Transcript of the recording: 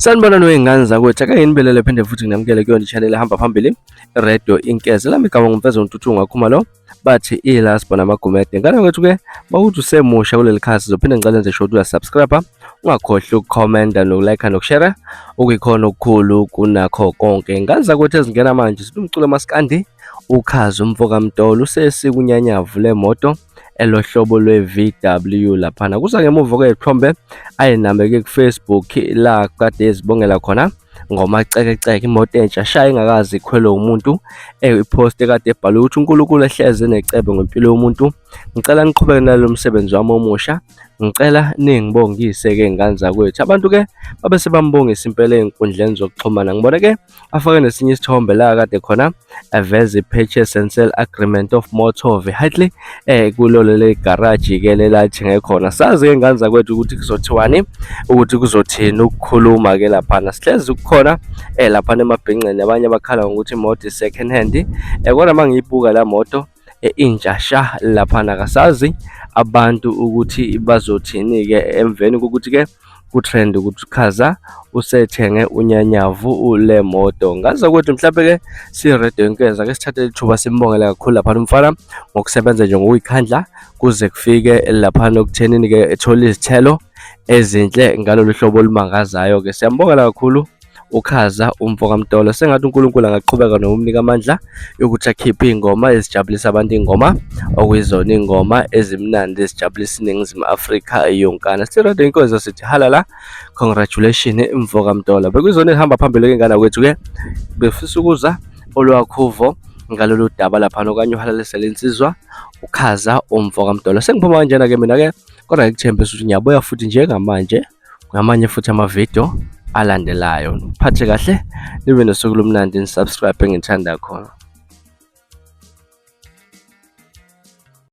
Sanibonani wey'ngane zakwethu, ake nginibelele phinde futhi nginamukele kuyona i-channel ehamba phambili, iRadio Inkeze. Lami igama nguMfezo Ntuthu Khumalo, bathi iLasbo namaGumede. Ngane kwethu-ke, mawukuthi usemusha kuleli khasi, zophinde ngicela enze sure ukuthi uyasubscribe, ungakhohlwa ukukhomenta nokulike nokushare, okuyikhona okukhulu kunakho konke. Ngane zakwethu ezingena manje, sithi umculo maskandi, uKhazi umfokaMtolo usesikunyanyavu lemoto elohlobo lwe-VW laphana. Kuza ngemuva kwey'thombe ayenameke ku-Facebook la kade ezibongela khona ngomacekeceke imoto entsha shaya ingakaze ikhwelwe umuntu. Ipost ekade ebhalwe ukuthi uNkulunkulu ehleze necebo ngempilo yomuntu. Ngicela niqhubeke nalo msebenzi wami omusha. Ngicela ningibongise-ke ngane zakwethu. Abantu-ke babe sebambongisa impela ey'nkundleni zokuxhumana. Ngibone-ke afake nesinye isithombe la kade khona aveze i-purchase and sale agreement of motor vehicle kulo leli garage ke lelathenge khona. Sazi ke ngane zakwethu ukuthi kuzothiwani, ukuthi kuzothini ukukhuluma ke laphana. Sihlezi kukhona laphana emabhinqeni abanye abakhala ngokuthi imoto i-second hand, kodwa mangiyibuka la moto intsha sha laphana, kasazi abantu ukuthi bazothini ke emveni kokuthi ke kutrend ukuthi Khaza usethenge unyanyavu le moto. Ngaze ukuthi mhlawumbe ke si-Radio Inkeza ke sithathe ithuba simbongele kakhulu laphana umfana ngokusebenza nje ngokuyikhandla kuze kufike laphana okuthenini ke ethola izithelo ezinhle ngalolu hlobo olumangazayo ke. Siyambongela kakhulu uKhaza umfokaMtolo, sengathi uNkulunkulu angaqhubeka nokumnika amandla yokuthi akhiphe iy'ngoma ezijabulisa abantu, iy'ngoma okuyizona iy'ngoma ezimnandi ezijabulisa iNingizimu Afrika yonkana. Sithi Inkosi sithi halala, congratulation mfokaMtolo. Bekuyizona ehamba phambili ke ngane kwethu ke, befisa ukuza olwakhuvo ngalolu daba laphana okanye uhalalisele insizwa uKhaza umfokaMtolo. Sengiphuma kanjena ke mina ke, kodwa ngikuthembisa ukuthi ngiyabuya futhi njengamanje ngamanye futhi amavidiyo alandelayo. Phathe kahle, nibe nosuku lomnandi, nisubscribe engithanda khona.